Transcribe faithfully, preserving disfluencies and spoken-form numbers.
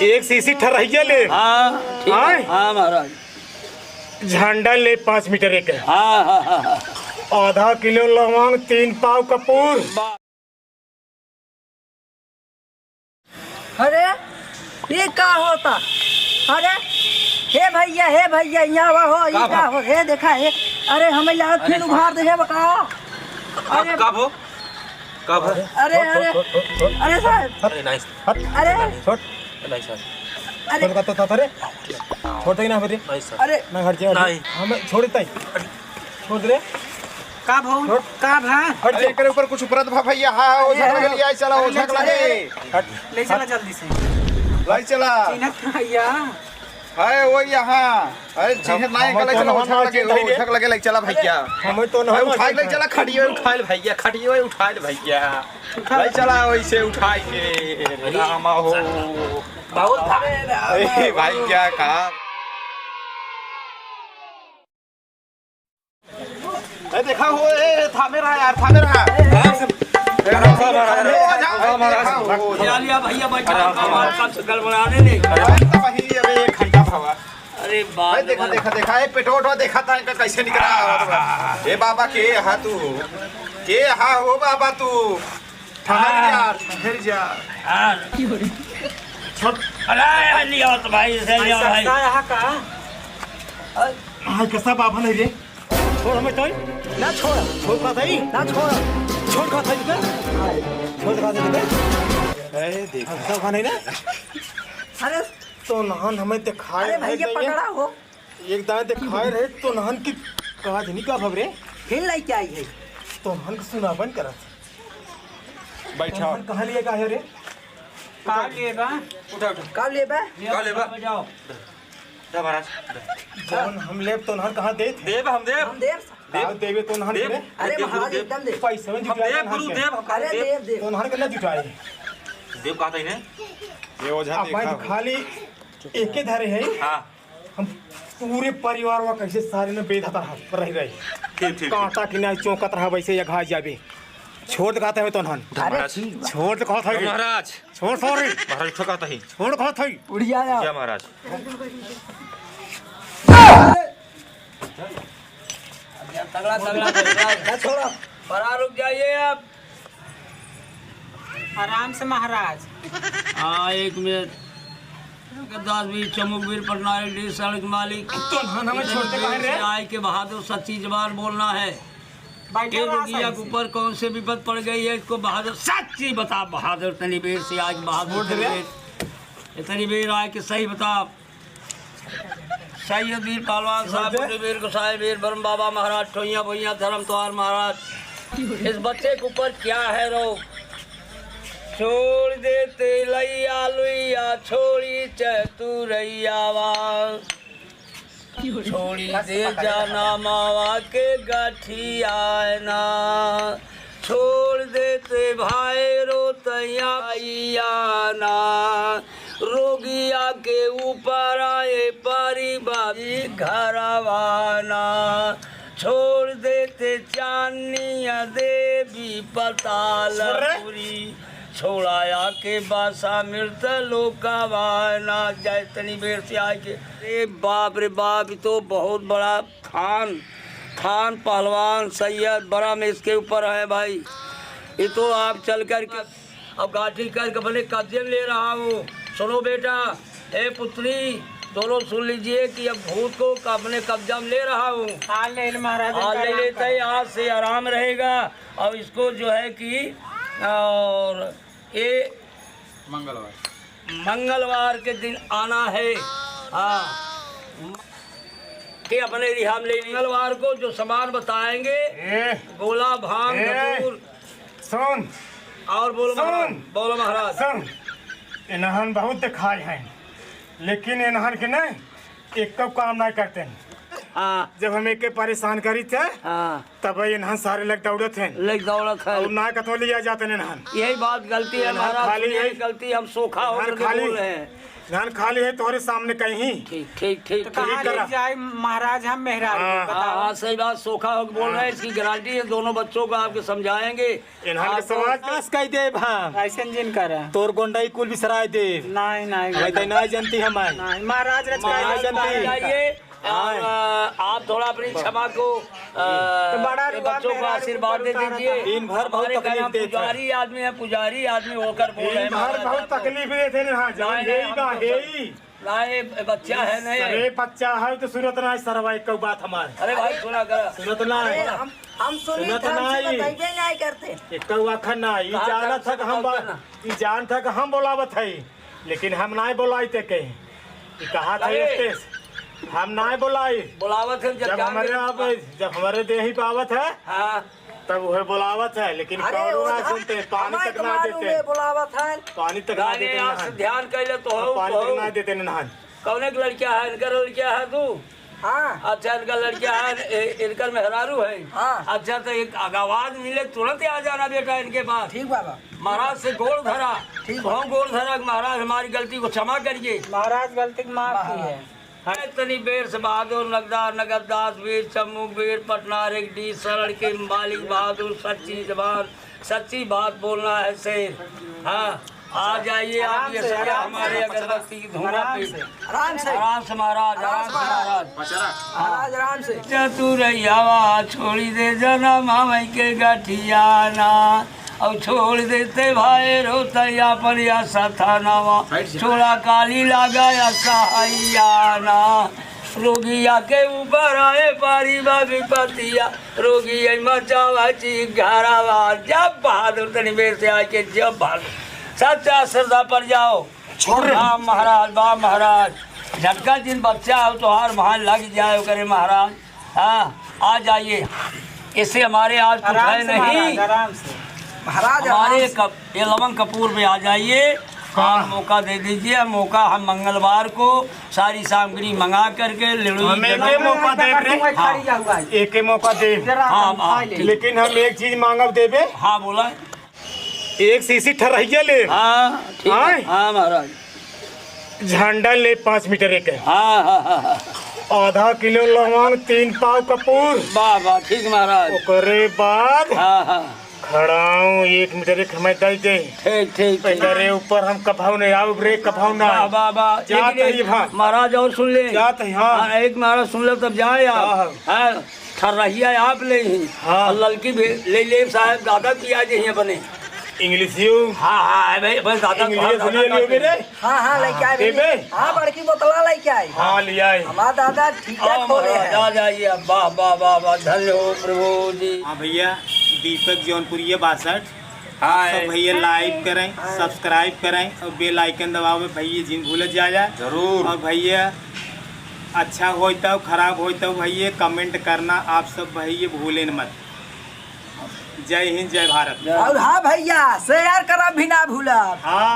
एक शीशी ठरहिया ले। हाँ, ठीक है। आय? हाँ, महाराज। झंडा ले पाँच मीटर एक। हाँ, हाँ, हाँ, हाँ। आधा किलो लवंग, तीन पाव कपूर। बा- अरे, ये का होता? अरे, हे भैया, हे भैया, यहाँ आवा हो, ये का का भा? हो? हे देखा, हे, अरे, हमें यहाँ अरे, फिर उघार दे, हे बका। अरे, का भो? का भा? अरे, अरे, अरे साहब। अरे, नहीं। हट। अरे। छोड़। नहीं, सर। अरे। छोड़ का तो था रे। छोड़ दे ना हमें रे। नहीं, सर। अरे। नहीं, हट जा। नहीं। हमें छोड़ दे। छोड़ दे रे। का भा? छोड़। का भा? हट जा। अरे, एकरे ऊपर कुछ उपरत भा भैया। हाँ, हाँ, वो अरे, झगड़ा के लिए आई, चला, वो अरे, झगड़ा अरे। के। हट। ले चला जल्दी से। ले चला। चिन्हत भैया। है वो यहाँ। अरे, चिन्हत हम, नहीं हम कले तो चला, वो नहन झगड़ा के, चिन्हत वो है। झगड़ा के ले चला भैया। हम तो अरे, नहन उठाई ले चिन्हत चला, खड़ियो उठाई ले भैया, खड़ियो उठाई ले भैया। ले चला वैसे उठाई के, रामा हो। बहुत भारी है। ए, भाई, क्या कहा? ए, देखा हो, ए, थामे रहा यार, थामे रहा। ए, थामे रहा, ए, थामे रहा। जा, जा, जा, जा। जा लिया भैया, बैठा, अरे, काम, काम से गड़बड़ाने नहीं। अरे, तो वही, अबे, एक घंटा भवा। अरे, बाप भाई, रे, देखा, बाप। देखा, देखा, ए, पेटो, ओटो देखा था, इनका कैसे निकला? ए, बाबा, के हा तू? के हा हो, बाबा, तू? ठहर जा, ठहर जा। हाँ। छोड़। अरे, नहीं आओ तो भाई, इसे नहीं आओ भाई। का यहाँ का? हाँ, कैसा बाबा नहीं रे? छोड़ हमें तो। ना छोड़। छोड़ का था ही? ना छोड़। छोड़ का था ही क्या? छोड़ का था ही क्या? ए, देख। हाँ, सब खाने ना? अरे। तो नहन हमें दिखाए अरे भैया, नहीं चाहिए। पकड़ा हो। एक दाएं दिखाए रहे तो नहन की कहा जनी का भवरे? फिर लेके आई है। तो नहन के सुनावन करत। बैठा। तो नहन कहाँ लिए का है रे? का लिए बा? उठा, उठा। का लिए बा? का लिए बा? जाओ। जा महाराज। जौन हम लेब तो नहन कहाँ देत है? देब हम देब। हम देब। का देबे तो नहन देब। के? अरे देब महाराज, गुरुदेव। एकदम देब। पैसा में हम जुटाए देब नहन के। गुरुदेव, हम अरे देब। देब, देब। तो नहन के ना जुटाए। देब कहता ही ने? ये ओझा अपन देखा। खाली एके धरे है। हाँ। हम पूरे परिवार वा कैसे सारे में बेधा तरह रह रहे। ठीक, ठीक, ठीक। कांटा की ना चौंकत रहा वैसे या घास जाबे। छोड़ दे कहते हैं तो नहन। अरे महाराज। ठीक बा। छोड़ दे कहत है। महाराज। छोड़, sorry। महाराज उठा कहता ही। छोड़ कहत है। उड़िया जा। जय महाराज। तगड़ा, तगड़ा, तगड़ा। ना छोड़ो। परा रुक जाइए आप। आराम से महाराज। हाँ, एक मिनट। गद्दास वीर, चमुक वीर, पटनारी डी सड़क मालिक। तो नहन हमें छोड़ते काहे रे? आए के बहादुर सच्ची जबान बोलना है। बैठे ये रहा रोगिया सही के से। ऊपर कौन से विपद पड़ गई है, इसको बहादुर सच्ची बता बहादुर, इतनी बेर से आज बहादुर छोड़ दे। इतनी बेर, इतनी बेर आए के सही बता। सैयद वीर पहलवान साहब, छोड़ दे। वीर गोसाई वीर ब्रह्म बाबा महाराज, ठोइया भोइया धर्म तोहार महाराज, इस बच्चे के ऊपर क्या है रोग? छोड़ देते लैया लुइया, छोड़ी चतुरैया वा। छोड़ी दे जाना मावा के गठिया ना, छोड़ देते भाई रोतैया ना, रोगिया के ऊपर आए परिवार घरवाना, छोड़ देते चानिया देवी पताल छोड़ रे। पूरी। छोड़ाया के बासा मृत लोकावा ना जाए तनी बेर से आए के। अरे बाप रे बाप, ये तो बहुत बड़ा खान, खान पहलवान सैयद बड़ा में इसके ऊपर है भाई। ये तो आप चल कर के अब गाठी करके अपने कब्जे में ले रहा हूँ। सुनो बेटा, ए पुत्री, दोनों सुन लीजिए कि अब भूत को अपने कब्जा में ले रहा हूँ। आज ले ले महाराज, आज ले लेते हैं, आज से आराम रहेगा। और इसको जो है कि और ये मंगलवार। मंगलवार के दिन आना है। हाँ, कि अपने रिहा में ले ली। मंगलवार को जो सामान बताएंगे, ए, गोला, भांग, ए, धतूर। सुन। और बोलो सुन। महाराज, बोलो महाराज। सुन, इन्हन बहुत दिखाए हैं, लेकिन इन्हन के नहीं, एक काम नहीं करते हैं। हाँ। जब हम एके परेशान करी थे, हाँ। तब इन्हन सारे लग दौड़त हैं। लग दौड़त हैं। और ना कतवा लिया जाते हैं इन्हन। यही बात गलती है इन्हन महाराज, खाली यही है। गलती हम सोखा होकर के इन्हन खाली बोल रहे हैं। इन्हन खाली है तोहरे सामने कहीं। ठीक, ठीक, ठीक, तो ठीक। कहाँ ठीक ले करा। जाए महाराज हम मेहरारू हाँ। बताओ। हाँ, हाँ, सही बात, सोखा होकर बोल रहे हैं, हाँ। इसकी गारंटी है, दोनों बच्चों को आपके समझाएंगे। इन्हन के आप समाज नाश कई देब हम। ऐसन जिन करा। तोर गोंडई कुल बिसराय देब। नहीं, नहीं, हमें तो नहीं जनती हम आई। नहीं, महाराज रच महाराज नहीं जनती। जाइए। और, आए। अ, आप थोड़ा अपनी क्षमा को, अ, तो बड़ा ये रुआ बच्चों को मेहरारू आशीर्वाद दे दीजिए। दिन भर बहुत हमारे तकलीफ देते हैं। पुजारी आदमी है, पुजारी आदमी होकर बोल रहे हैं दिन भर महाराज बहुत आपको। तकलीफ देते हैं, हाँ, जान नहीं, नहीं, यही हम बा, तो यही। ना, ये बच्चा है, नहीं। अरे, बच्चा है तो सुनत ना है, सरवा, एक बात हमार। अरे भाई, सुना कर। सुनत ना अरे, है। हम, हम सुनी सुनत तो हमसे ना है। बताइबे नहीं करते। एक आखर ना, ई कहाँ जानत कर था कि हम सुनत बा-, ना? ई जानत था कि हम बोलावत है। लेकिन हम नाय बोलाई ते के। ई कहा था अरे! स्टेज, हम नाय बोलाई। बोलावत है, जब जब जान हमरे के आप, जब हमरे देही पावत है, हाँ। तब उहे बोलावत है, लेकिन अरे, कौनो ना ओझा, सुनते, पानी हमारे तक तो ना मालूम देते। है, बोलावत है। पानी तक ना गाने देते यहाँ से नहान। ध्यान कैले तो हो, पानी तो तक हो। ना देते नहान। कौने के लड़किया है? इनकर लड़किया है तू? हाँ। अच्छा, इनका लड़किया है, ए-, इनकर मेहरारू है। हाँ। अच्छा, तो एक आवाज मिले, तुरंत आ जाना बेटा इनके पास। ठीक बाबा। महाराज से गोड़ धरा। ठीक। बहुत गोड़ धरा कि महाराज हमारी गलती को क्षमा करिए। महाराज गलती को माफ की है। हाँ। तनी बेर से बहादुर नगदार नगददास वीर चम्मू वीर पटनार एक डी शरण के मालिक बहादुर सच्ची जबान सच्ची बात बोलना है शेर। हाँ, आ जाइए आप, आराम ये से, सब आराम हमारे से, अगरबत्ती की धुआं आराम पे। से। आराम से। आराम से महाराज, आराम आराम से से महाराज। महाराज। महाराज, आराम से। चतुरैयावा छोड़ी दे जना मामई के गठियाना, और छोड़ देते भाई रोतैया पर या सथानावा, बैठ जा। छोड़ा काली लागा या सहाइयाना, रोगिया के ऊपर आए पारी बा विपतिया, रोगी आई मचावा ची घरावा। जब बहादुर तनी बेर से आके जब बहादुर सच्चा श्रद्धा पर जाओ। छोड़ रे। बा महाराज, बा महाराज, झटका जिन बच्चा हो तोहार वहाँ लग जाए करे महाराज। हाँ, आ जाइए। इससे हमारे आज कुछ आराम है से नहीं। महाराज, आराम से। महाराज, हमारे आराम से। कप-, ये लवंग कपूर में आ जाइए। हाँ। आप मौका दे दीजिए, मौका हम मंगलवार को सारी सामग्री मंगा करके लड़ोई हम एक जमा ही मौका देब रे। हाँ। एक ही मौका देब। जरा हाँ, हम हाँ, खा ले। ठीक। लेकिन हम एक चीज मांगब देबे। हाँ, बोला। एक शीशी ठरहिया ले। हाँ, ठीक है। आय? हाँ, महाराज। झंडा ले पाँच मीटर एक है। हाँ, हाँ, हाँ, हाँ। आधा किलो लवंग, तीन पाव कपूर। वाह, वाह, ठीक महाराज। ओकरे बाद हाँ, हाँ। खड़ाऊ एक मीटर एक हमें दे दे। ठीक, ठीक, ठीक। एकरे ऊपर हम कभऊ नहीं आउब रे, कभऊ ना। वाह, वाह, वाह। जात एक, ही एक, हाँ। महाराज और सुन ले। जात ही हाँ। हाँ, एक महाराज सुन ले तब जाए आप। हाँ, हाँ। हाँ, ठर्रहिया आप ले ही। हाँ। और ललकी भी ले ले साहब, दादा पिया जे ही अपने। इंग्लिशियो। हाँ, हाँ, है भाई, बस दादा इंग्लिश तोहार ले दादा लियो कर मेरे। हाँ, हाँ, लेके आए देबे? भैया। हाँ, बड़की बोतला लेके आए। हाँ, ले आए। हमारा दादा ठीक हाँ, खोले महाराज, हैं। आ जाइए, वाह, वाह, वाह, वाह, धन्य हो प्रभु जी। हाँ भैया, दीपक जौनपुरिया बासठ। हाँ, सब है। भैया like करें, हाँ। Subscribe करें और bell icon दबावे भैया जिन भूलत जाया। जरूर। और भैया अच्छा होय तब, खराब होय तब भैया comment करना आप सब भैया भूलें मत। जय हिंद, जय भारत। जय। और हाँ भैया, share करब भी ना भूलब। हाँ।